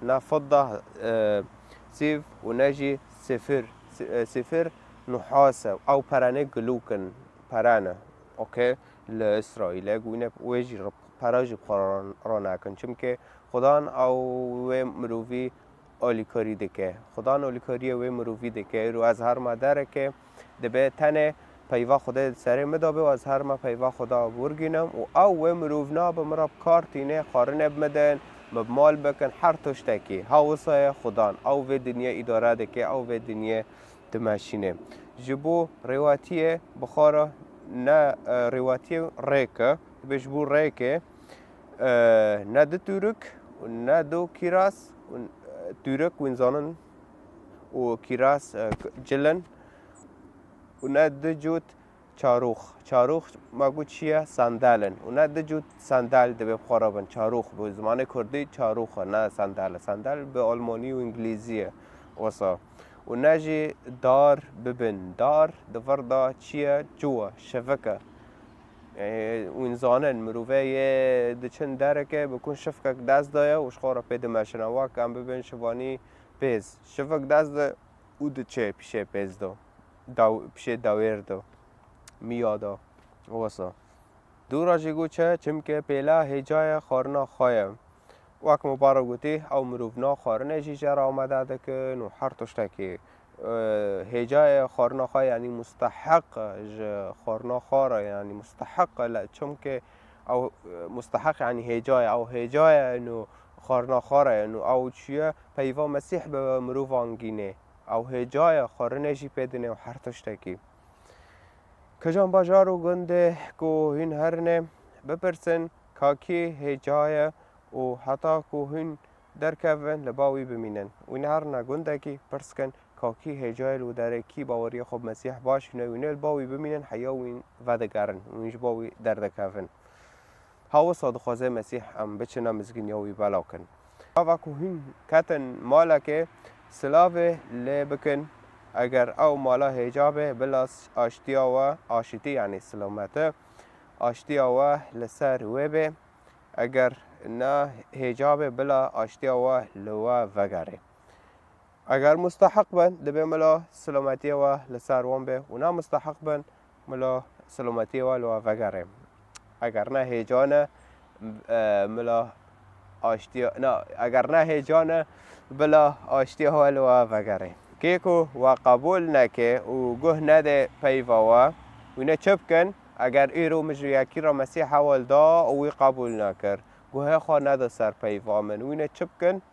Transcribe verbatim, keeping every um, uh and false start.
Ne fidda, e, sîv û ne jî sifir. Si-, e, sifir nuhas e. Ew peranê gilûk in, perane. Okey? Li Îsraîlê, wîne, wê jî re-, pera jî bi xwe re, re nakin. Çimkî Xudan ew wê mirovî alîkarî dike. Xudan alîkariyê wê mirovî dike. Îro ez herma dereke, dibe tenê peyva Xwedê di serê min de be û ez herma peyva Xweda wergînim û ew wê mirov nabe min re bi kar tîne, xwarine bi min din, min bi mal bikin, her tiştekî. Ha wisa ye Xudan. Ew vê dinyê îdare dike, ew vê dinyê dimeşîne. Ji bo rêwatiyê bi xwe re ne, e, rêwatiyê rêk e, dibe ji bo rêkê, e, ne du tûrik û ne du kîras û, e, tûrik wîn zanin û kîras, e, cil in û ne du cût çarûx. Çarûx me got çi ye? Sandal in. Û ne du cût sandal dibe bi xwe re bin. Çarûx bi zimanê kurdî çarûx e, ne sandal e. Sandal bi almanî û îngilîzî ye. Wisa. Û ne jî dar bibin. Dar di vir de çi ye? Cû e, şivik e. E, wîn zanin, mirovê yê diçin dereke, bi kun şivkek dest de ye û ji xwe re pê dimeşine. Wek em bibin şivanî pêz. Şivik dest de û diçe pişê pêz de. Daw-, pişê dawêr de. Miya de. Wisa. Dûra jî got çi? Çimkî pêla hêcayê xwarina xwe ye. Wek Mubarek gotî, ew mirov naxwarine jî jê re amade dikin û her tiştekî, e, hêcayê xwarina xwe, yanî musteheq ji xwarina xwe re, yanî musteheq e, le, çimkî ew, e, musteheq, yanî hêcayê, ew hêcayê û xwarina xwe re û ew çûye peyva Mesîh bi mirovan gînê. Ew hêcayê xwarine jî pê dinê û her tiştekî. Kijan bajar û gundê ku hûn herine, bipirsin, ka kî hêca ye û heta ku hûn derkevin, li ba wî bimînin. Wî neherine gundekî, pirs kin, ka kî hêca ye li wî derê, kî baweriyê xwe bi Mesîh baş hîne, wî nê li ba wî bimînin, heya wî vedigerin, wî ji ba wî derdikevin. Ha wisa dixwaze Mesîh em biçine mizgîniya wî bela kin. Gava ku hûn ketin malekê, silavê lê bikin. Eger ew mala hêca be, bila aştiya we, aşitî, yanî silameti, aştiya we li ser wê be. Eger ne hêca be, bila aştiya we li we vegere. Eger musteheq bin, dibe mila silametiyê we li ser wan be û ne musteheq bin, mila silametiyê we li we vegere. Eger ne hêca ne, e, mila aştiya, na, eger ne hêca ne, bila aştiya we li we vegere. Kê ku we qebûl neke û guh nede peyva we, wî ne çi bikin? Eger îro min ji yekî re Mesîha we li da û wî qebûl nekir, guhê xwe nede ser peyva min, wî ne çi bikin?